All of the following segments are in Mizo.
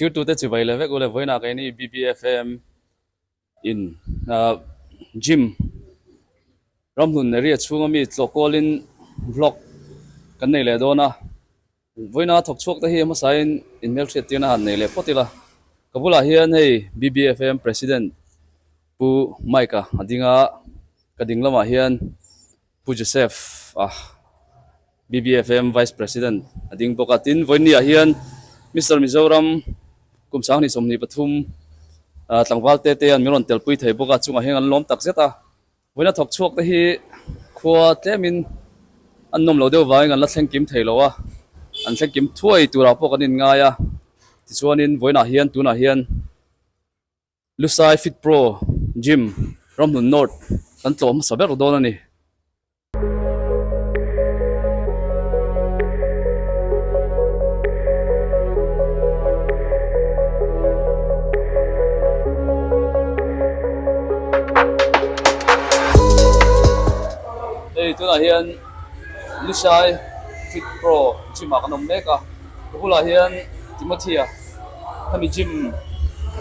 Thirtute chibai leh vek ule vawiinah keini BBFM in ah gym ramhlun area chhunga mi tlawh kawlin vlog kan nei leh dawn a vawiina thawk chhuak te hi hmasain inhmelhriat tirna han nei leh phawt ila ka bulah hian hei BBFM president Pu Mike-a a ding a ka ding lamah hian Pu Joseph a BBFM Vice President a ding bawk a, tin vawiinniah hian Mister Mizoram kum 2023 tlangval te te an min rawn telpui thei bawk a, chungah hian an lawm tak zet a, vawiina thawk chhuak te hi khua tlemin an nawm lo deuh vangin an la thleng kim thei lo a, an thleng kim thuai turah pawh kan inngai a, tichuanin vawiinah hian tunah hian. Lusai Fit Pro Gym Ramhlun North kan tlawh hmasa ber dawn a ni. Hei tunah hian Lusai Fit Pro Gym ah kan awm mek a, ka bulah hian Timothy-a Hemi gym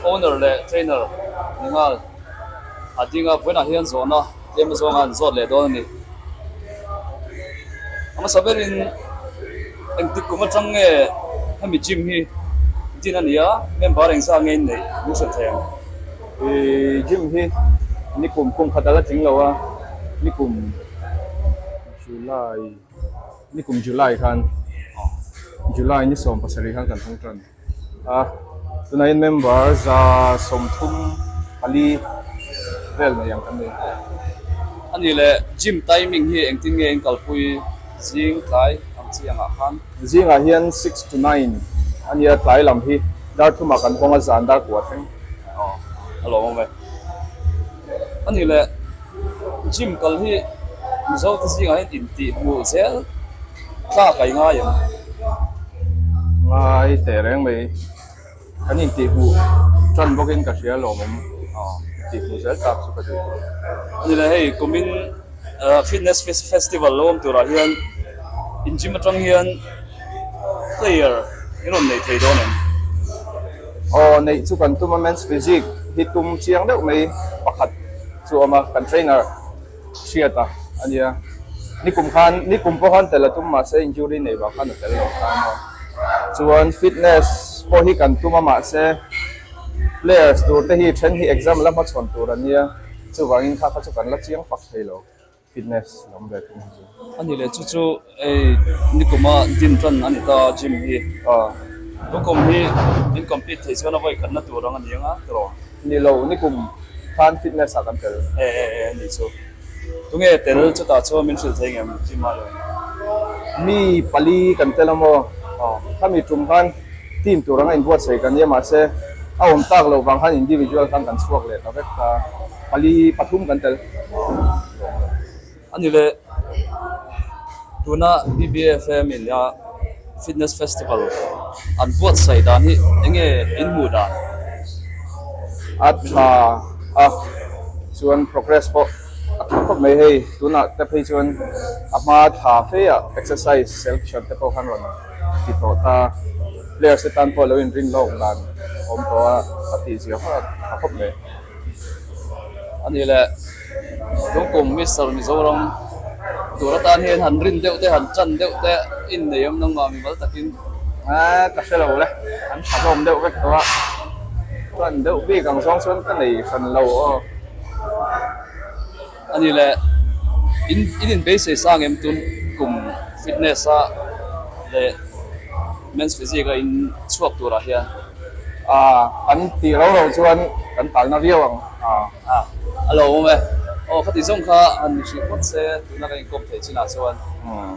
owner leh trainer ni nghal a ding a vawiinah hian zawhna tlem azawng a an zawt leh dawn a ni. A hmasa berin engtik kum atang nge hemi gym hi din a ni a, member engzah nge in neih min hrilh thei ang? Ih gym hi nikum kum khat a la tling lo a, nikum July nikum July khan July ni 17 khan kan hawng tan a tunah hian member 34 vel nei ang kan nei. A ni le gym timing hi engtin nge in kalpui zing tlai ang chi angah khan? Zingah hian 6 to 9 a nia tlai lam hi dar thumah kan hawng a zan dar kua thleng. Aw a lawm awm e. A ni le gym kal hi Mizo te zingah hian intih hmuh zel tlak a i ngai em? Ngai teh reng mai. Kan intih hmuh tan bawkin ka hria lawmawm intih hmuh zel tlak chu ka duh. A ni le hei kumin fitness festival lo awm turah hian in gym atang hian player in rawn nei thei dawn em? Aw neih chu kan tum a men's physique hi tum chiang deuh mai pakhat chu a awm a kan trainer hriat a a nia nikum khan nikum pawh khan tel a tum mahse injury nei vang khan a tel lo kha a chuan fitness pawh hi kan tum a mahse players tur te hi then hi exam la hmachhawn tur a nia chuvangin kha kha chu kan la chiang fak thei lo. Fitness lam ve thung hi chu. A ni leh chu chu hei nikuma din tan a ni ta gym hi. Aw. Lukum hi in complete thei chuan a vawi khatna tur ang a ni ang a tiraw? Ni lo, nikum khan fitness ah kan tel. E e e a ni chu. Tunge tel chutah chuan min hrilh thei ngem gym ah hian? Mi pali kan tel a maw? Aw. Khami tum khan team tur anga inbuatsaih kan nia mahse a awm tak loh vang khan individual khan kan chhuak leh ta vek ta. Pali pathum kan tel. A ni le, tuna BBFM in a fitness festival an buatsaih dan hi eng nge in hmuh dan? A tha a, chuan progress pawh a tha khawp mai hei. Tunah te phei chuan a hma thla fe ah exercise selection te pawh khan rawn ti tawh ta. Players te tan pawh lo inrin lawk dan awm tawh a, a tihzia pawh a tha khawp mai. A ni le, tungkum Mister Mizoram tur atan hian han rin deuh te, han tan deuh te in nei awm nangmah mimal takin. A, ka hre lo le, an tha hlawm deuh vek tawh a, tan deuh bik ang zawng chuan ka nei hran lo aw. A ni le, in in inbeisei sang em tun kum fitness a leh men's physique a in chhuak turah hian. Ah, an tih ro ro chuan kan talna viau ang. Ah, ah, a lo awm e. Aw, khati zawng kha han ni hrih phawt se tuna kan inkawm theih chinah chuan. Umm.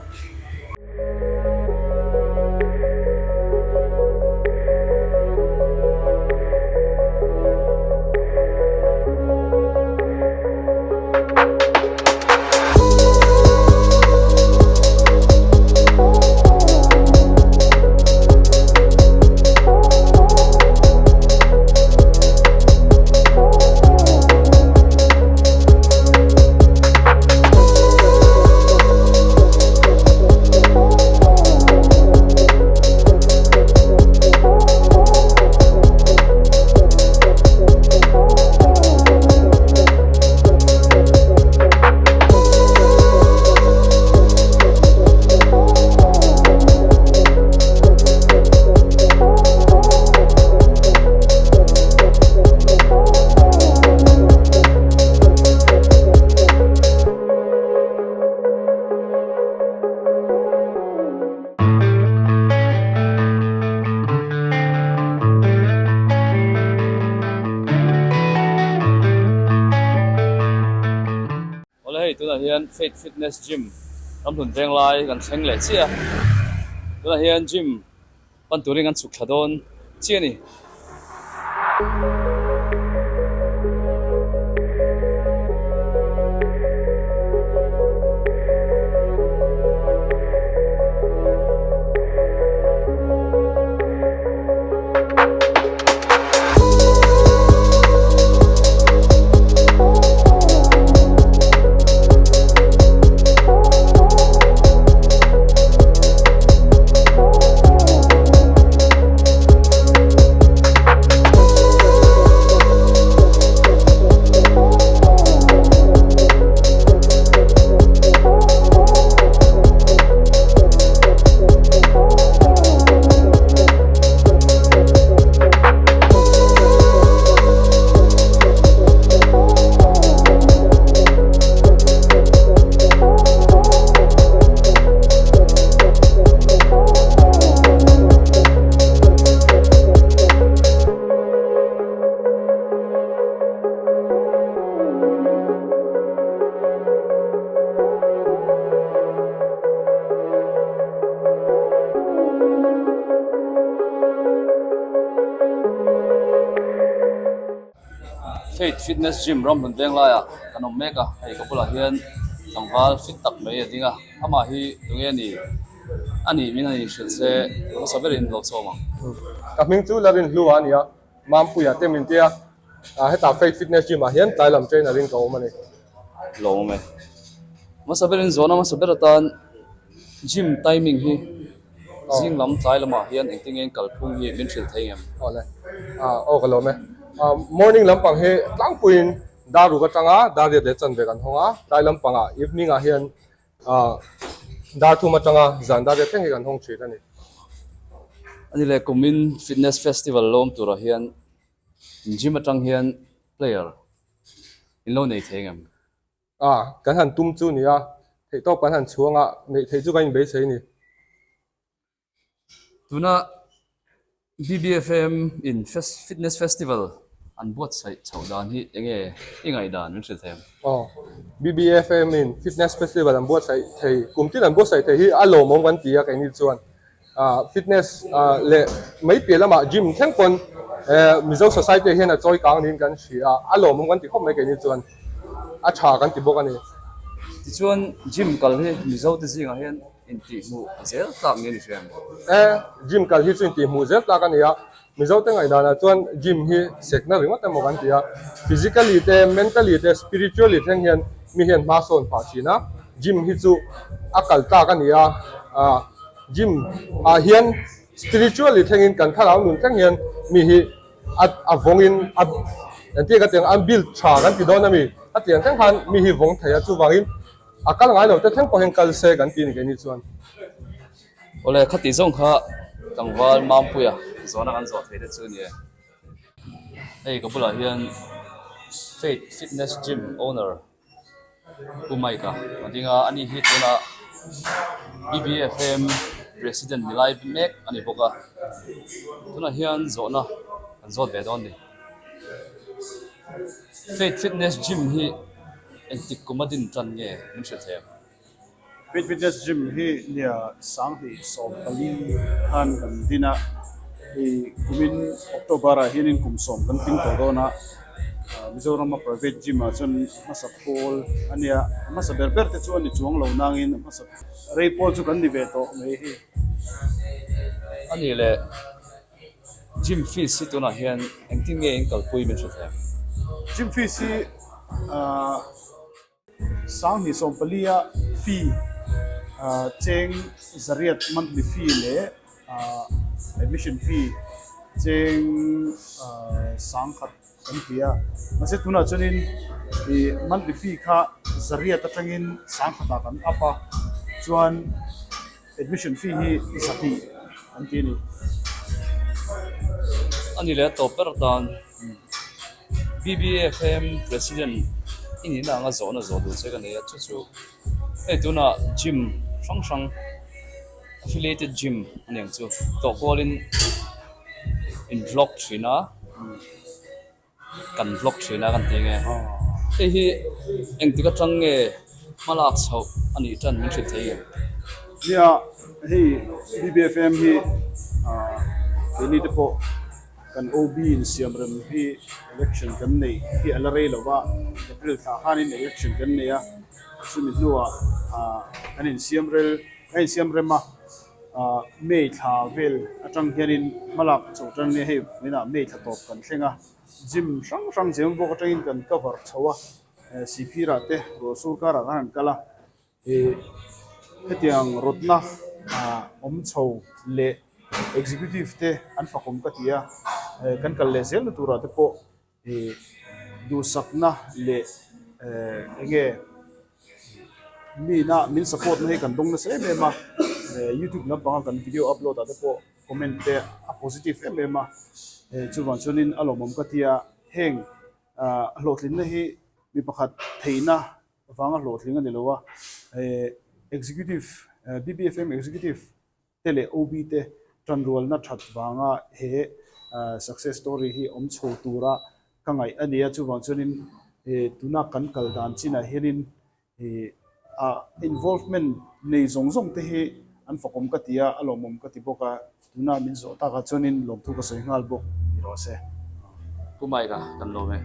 Faith Fitness Gym Ramhlun Venglai kan thleng leh chiah a, tunah hian gym pan turin kan chhuk thla dawn chiah a ni. Faith Fitness Gym ram hlun veng laiah kan awm mek a, hei ka bulah hian tlangval fit tak mai a ding a, amah hi tunge ni a nih min han inhrilh se hmasa berin lo chhawm ang. Ka hming chu Larinhlua a ni a, Mampuia te min tia, hetah Faith Fitness Gym ah hian tlai lam trainer in ka awm a ni. Lawm awm e. Hmasa berin zawhna hmasa ber atan gym timing hi zing lam tlai lamah hian engtin nge kalphung hi min hrilh thei ngem? Awle. Aw ka lawm e. Morning lampang hi tlangpuiin dar ruk atanga dar riat leh chanve kan hawng a, tlai lampangah evening ah hian dar thum atanga zan dar riat thleng hi kan hawng thin a ni. Ani leh kumin fitness festival lawm turah hian gym atang hian player in lo nei thei ngem? A, kan han tum chu nia, theihtawp kan han chhuang a, neih theih chu kan inbeisei a ni. Tuna BBFM in Fitness Festival an buatsaih chhoh dan hi enge i ngaihdan min hrilh thei ang? Aw, BBFM in Fitness Festival an buatsaih thei, kum tin an buatsaih thei hi a lawmawm kan ti a keini chuan. Fitness leh mai piah lamah gym thleng pawn Mizo society ah hian a chawi kang niin kan hria a, a lawmawm kan ti khawp mai keini chuan a tha kan ti bawk a ni. Tichuan gym kal hi Mizo te zingah hian intihhmuh zel tlak nge ni hria em? E, gym kal hi chu intihhmuh zel tlak a ni a, Mizo te ngaihdanah chuan gym hi sekna ringawt emaw kan ti a, physically te, mentally te, spiritually thleng hian mi hian hma sawn phah thin a, gym hi chu a kal tlak a ni a, gym ah hian spiritually thlengin kan thlarau nun thleng hian mi hi a a vawngin a engtin ka ti ang a build tha kan ti dawn a mi, a tiang thleng khan mi hi vawng thei a, chuvangin a kal ngai lo te thleng pawh hian kal se kan ti a ni keini chuan. Awle khati zawng kha tlangval Mampuia zawhna kan zawh thei te chu a ni e. Hei ka bulah hian Faith Fitness Gym owner Pu Mike-a a ding a, ani hi tunah BBFM President ni lai mek a ni bawk a, tunah hian zawhna kan zawt ve dawn a ni. Faith Fitness Gym hi engtik kum a din tan nge min hrilh thei ang? Fit Fitness Gym hi nia 2014 khan kan din a, hei kumin October ah hianin kum sawm kan tling tawh dawn a, Mizorama private gym ah chuan hmasa pawl a nia, a hmasa ber ber te chu a ni chuang lo nangin a hmasa rei pawl chu kan ni ve tawh mai hi. A nih leh gym fees hi tunah hian engtin nge in kalpui min hre thei ang? Gym fees hi ahh. 2014 a fee cheng zariat monthly fee leh admission fee cheng 10,000 kan ti a mahse tunah chuanin ih monthly fee kha zariat atangin 10,000 ah kan up a chuan Admission fee hi 200 an ti a ni. A ni leh a tawp ber atan BBFM President i nihna anga zawhna zawh duh che ka nei a, chu chu hei tunah gym hrang hrang affiliated gym a ni ang chu tlawh kualin in vlog thin a. Kan vlog thin a kan ti nge. Hei hi engtik atang nge? hmalak chhoh a nih tan min hrilh thei em? Nia, hei BBFM hi keini te pawh kan OB insiamrem hi election kan neih hi a la rei lo va, April thla khanin election kan nei a, chumi hnuah kan insiamrel a insiamrem a, May thla vel atang hianin hmalak chho tan nia hei vawiinah May thla tawp kan thleng a, gym hrang hrang Zemabawk atangin kan cover chho a. Sihphirah te ruah sur karah khan an kal a, ih hetiang rawtna awm chho leh executive te an fakawm ka ti a, kan kal leh zelna turah te pawh ih duhsakna leh eng nge mina min support na hi kan dawng nasa em em a, youtube lampanga kan video upload ah te pawh comment te a positive em em a, chuvang chuanin a lawmawm ka ti a, heng. A hlawhtlinna hi mi pakhat theihna vanga hlawhtling a ni lo a, Executive, BBFM Executive te leh OB te tanrualna that vanga he success story hi awm chho tura ka ngaih a ni a, chuvang chuanin tuna kan kal dan chinah hianin Ih a involvement nei zawng zawng te hi an fakawm ka ti a, a lawmawm ka ti bawk a, tuna min zawh takah chuanin lawmthu ka sawi nghal bawk ni rawh se. Pu Mike-a kan lawm e.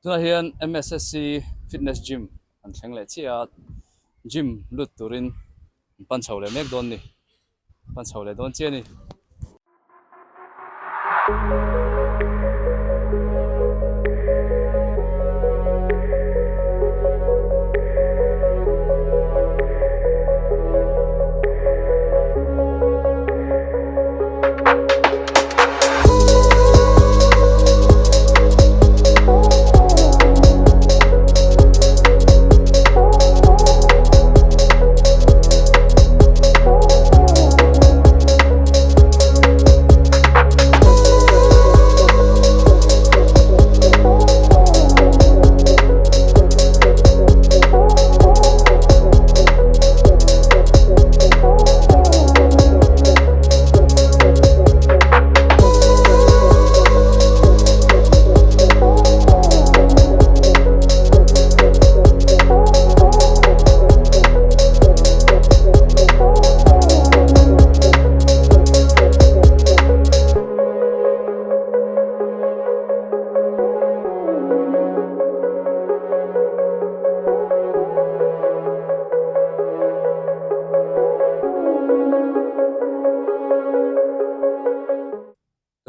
Tunah hian MSSC fitness gym an thleng leh chiah a, gym lut turin an pan chho leh mek dawn a ni. Pan chho leh dawn chiah a ni.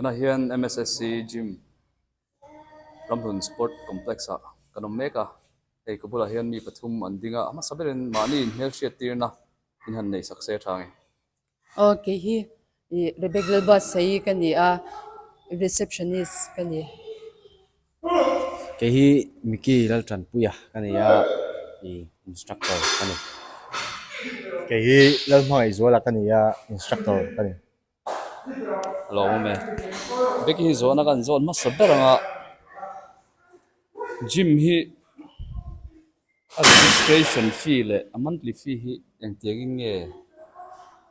Tunah hian MSSC gym Ramhlun Sport Complex ah kan awm mek a, hei ka bulah hian mi pathum an ding a, a hmasa berin mahni inhmelhriat tirna in han neih sak se tha nge. Aw kei hi ih Rebecca Lalbuatsaii ka ni a, receptionist ka ni. Kei hi Mickey Laltanpuia ka ni a, ih instructor ka ni. Kei hi Lalhmangaihzuala ka ni a, instructor ka ni. A lo awm e. Becky hi zawhna kan zawn hmasa ber ang a, gym hi a registration fee leh a monthly fee hi engtiangin nge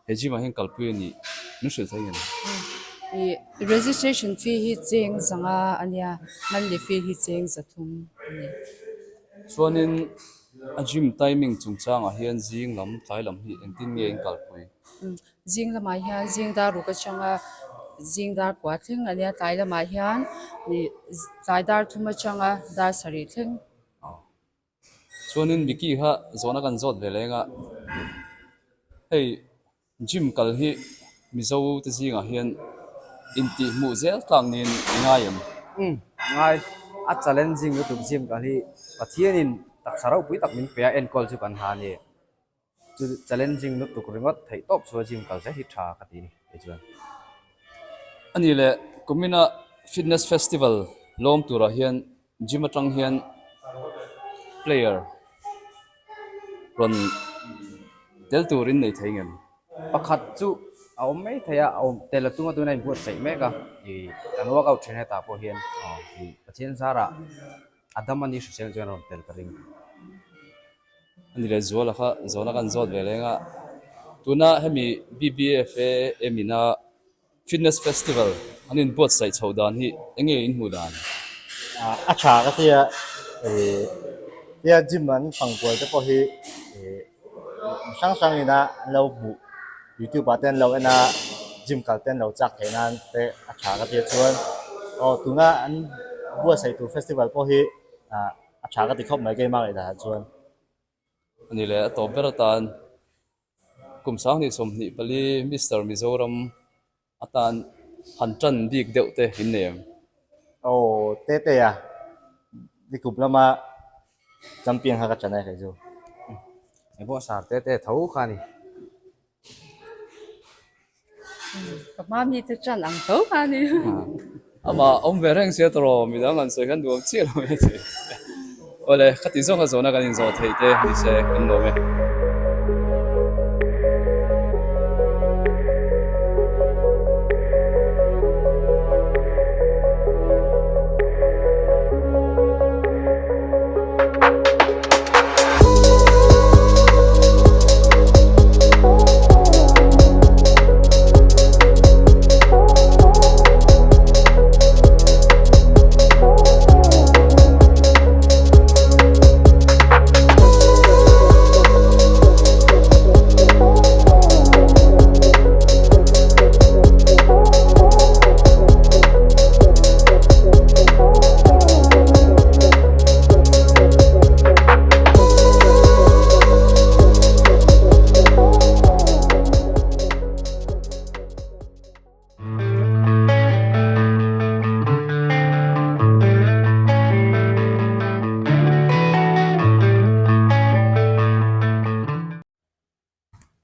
he gym ah hian kalpui a nih min hrilh thei ngem? Ih registration fee hi cheng zanga a nia, monthly fee hi cheng zathum a ni. Chuanin a gym timing chungchangah hian zing lam tlai lam hi engtin nge in kalpui? Zing lamah hian zing dar ruk atanga zing dar kua thleng a nia tlai lamah hian ih tlai dar thum atanga dar sarih thleng. Chuanin Mickey kha zawhna kan zawt ve leng a, hei gym kal hi Mizo te zingah hian intihhmuh zel tlak niin i ngai em? Umm, ngai. A challenging lutuk gym kal hi Pathianin taksa ropui tak min pe a, enkawl chu kan ha a ni. Chu challenging lutuk ringawt theih tawp chu a gym kal zel hi tha ka ti ni kei chuan. A ni leh kumina fitness festival lawm turah hian gym atang hian player rawn tel turin nei thei ngem? Pakhat chu a awm mai thei a, a awm tel a tum a tuna inbuatsaih mek a, ih kan workout thin hetah pawh hian ih Pathian zarah a dam a ni hrisel chuan a rawn tel ka ring. A ni leh zuala kha zawhna kan zawt ve leng a, tuna hemi BBFA emina Fitness Festival an inbuatsaih chhoh dan hi eng nge in hmuh dan? A tha ka tia, ih tia gym an fang kual te pawh hi ih mi hrang hrang ina an lo hmuh youtube ah te an lo en a gym kal te an lo chak theih nan te a tha ka tia chuan aw tuna an buatsaih tur festival pawh hi ah A tha ka ti khawp mai keimah ngaihdan ah chuan. A ni leh a tawp ber atan kum 2024 Mister Mizoram atan han tan bik deuh te in nei em? Aw tete a, nikum lama champion kha ka chan e kei chu. Engpawh sar tete tho kha a ni. Ka hma mi te ṭan ang tho kha a ni. Amah awm ve reng sia tawh rawh, midang han sawi khan duam chiah lo mai thei. Awle, khati zawnga zawhna kan inzawh theih te ni se kan lawm e.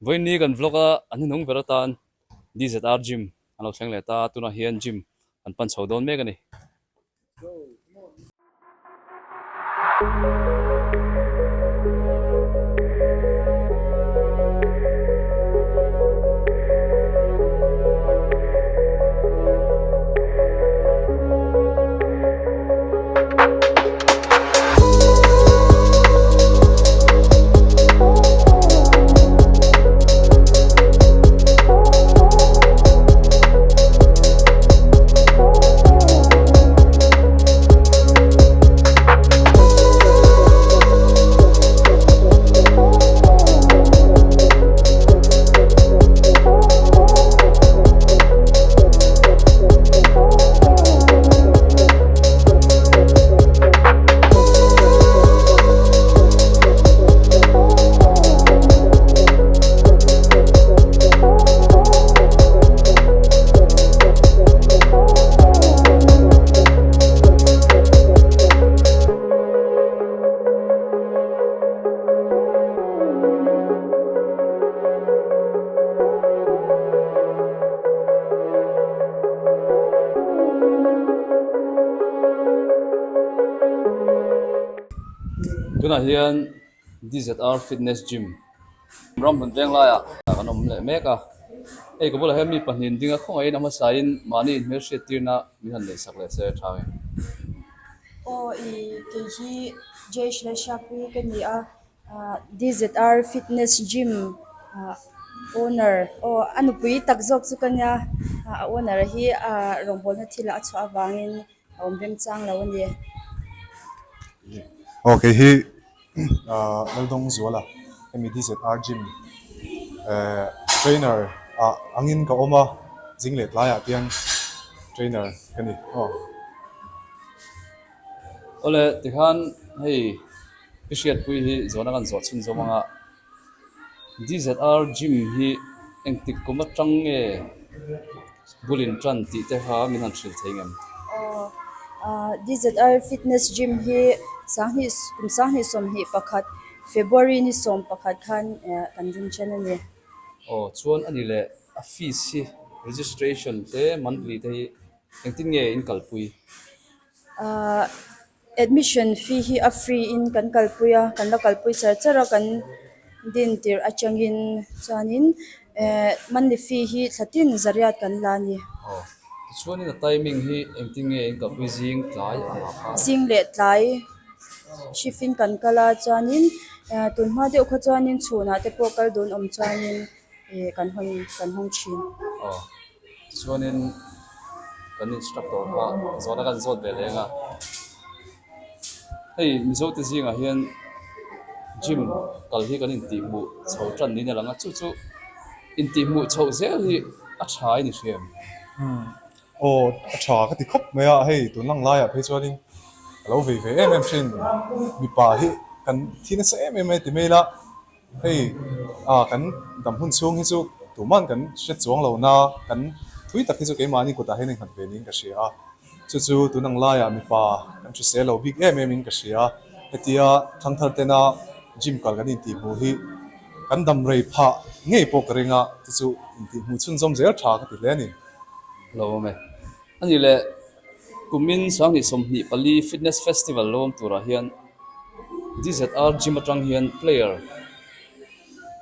Vawiin kan vlog a an hnuhnung ber atan DZR gym an lo thleng leh ta a tunah hian gym an pan chho dawn mek a ni. Tunah hian DZR Fitness Gym Ramhlun Venglaiah kan awm leh mek a, hei ka bulah hian mi pahnih an ding a, khawngaihin a hmasain mahni inhmelhriat tirna min han neihsak leh se tha nge. Aw i kei hi Jaish Lalhriatpuii ka ni a, DZR Fitness Gym owner aw a nupui tak zawk chu ka nia, a owner hi rawngbawlna thil a chhuah avangin a awm remchang lo a ni. Aw kei hi Laldawngzuala hemi DZR Gym trainer ah angin ka awm a, zing leh tlaiah te hian trainer ka ni aw. Awle tikhan hei. Pi Hriatpui hi zawhna kan zawh chhun zawm anga DZR gym hi engtik kum atang nge bul in tan tih te kha min han hrilh thei ngem? Aw, DZR fitness gym hi sanghnih kum 2021 February ni 11 khan kan din chen a ni. Aw, chuan a ni leh a fees hi registration te monthly te hi engtin nge in kalpui? Admission fee hi a free in kan kalpui a, kan la kalpui char char a, kan din tirh atangin chuanin eh monthly fee hi thla tin zariat kan la a ni. Aw, tichuanin a timing hi engtin nge in kalpui zing tlai ang ah khan? Zing leh tlai shift in kan kal a chuanin eh tunhma deuh kha chuanin chhunah te pawh kal dun awm chuanin eh kan hawn kan hawng thin. Aw. Chuanin kan instructor kha zawhna kan zawt ve leng a, hei Mizo te zingah hian gym kal hi kan intihhmuh chho tan niin a lang a, chu chu intihhmuh chhoh zel hi a tha in i hria em? Aw a tha ka ti khawp mai a, hei tun lang laiah phei chuanin ka lo vei ve em em thin, mipa hi kan thi nasa em em mai ti mai ila. Hei ah kan dam hun chhung hi chu tuman kan hre chuang lo na, kan thui tak hi chu keimahni kutah hian innghat ve niin ka hria a, chu chu tun ang laiah mipa kan hrisel lo bik em em in ka hria, hetia thangthar tena gym kal kan intihhmuh hi kan dam rei phah ngei pawh ka ring a, chu chu intihhmuh chhunzawm zel tha ka ti hle a ni. Lo awm e. A ni leh, kumin 2024 Fitness Festival lo awm turah hian DZR gym atang hian player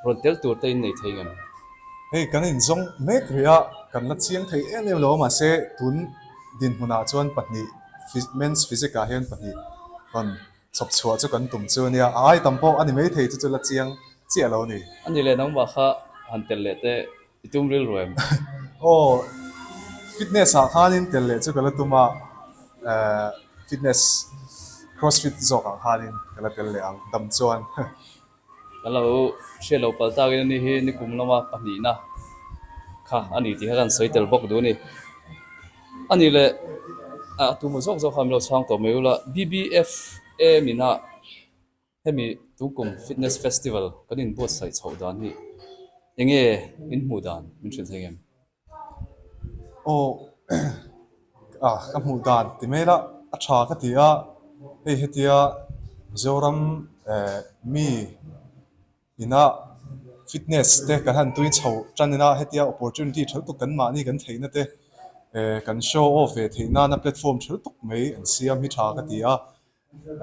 rawn tel tur te in nei thei ngem? Hei kan inzawng mek rih a, kan la chiang thei em em lo a mahse tun dinhmunah chuan pahnih men's physique ah hian pahnih rawn chhawp chhuah chu kan tum chu a nia, a ai tam pawh a ni maithei chu chu la chiang chiah lo a ni. A ni leh nangmah kha han tel leh teh I tum rilru em? Aw, fitness ah khanin tel leh chu ka la tum a, eh fitness crossfit zawk ah khanin ka la tel leh ang dam chuan. Ka lo hriat lo pal takin ani hi nikum lama pahnihna kha a ni tih kha kan sawi tel bawk duh a ni. A ni leh a tumaw zawk zawk kha min lo chhang tawh mai ula, BBFA mina Hemi Tukum Fitness Festival kan inbuatsaih chhoh dan hi enge in hmuh dan min hrilh thei ngem? Aw ah ka hmuh dan ti mai la a tha ka ti a, hei hetia Mizoram eh mi ina fitness te kan han tui chho tan ina hetia opportunity tha lutuk kan mahni kan theihna te eh kan show off ve theih nana platform tha lutuk mai an siam hi tha ka ti a.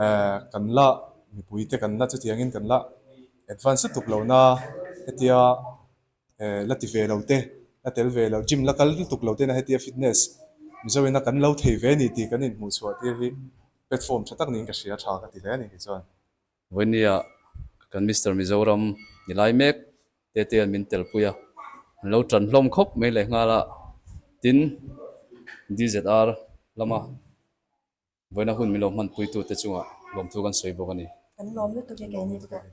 Eh kan la mipui te kan la chutiangin kan la advance lutuk lo na hetia eh la ti ve lo te la tel ve lo gym la kal lutuk lo tena hetia fitness Mizo ina kan lo thei ve a ni tih kan inhmuh chhuah tir hi platform tha tak niin ka hria tha ka ti hle a ni kei chuan. Vawinia kan Mister Mizoram ni lai mek te te an min telpui a, an lo tan hlawm khawp mai leh nghal a, tin DZR lama Vawiina hun min lo hmanpuitute chungah lawmthu kan sawi bawk a ni. Kan lawm lutuk e keini pawh.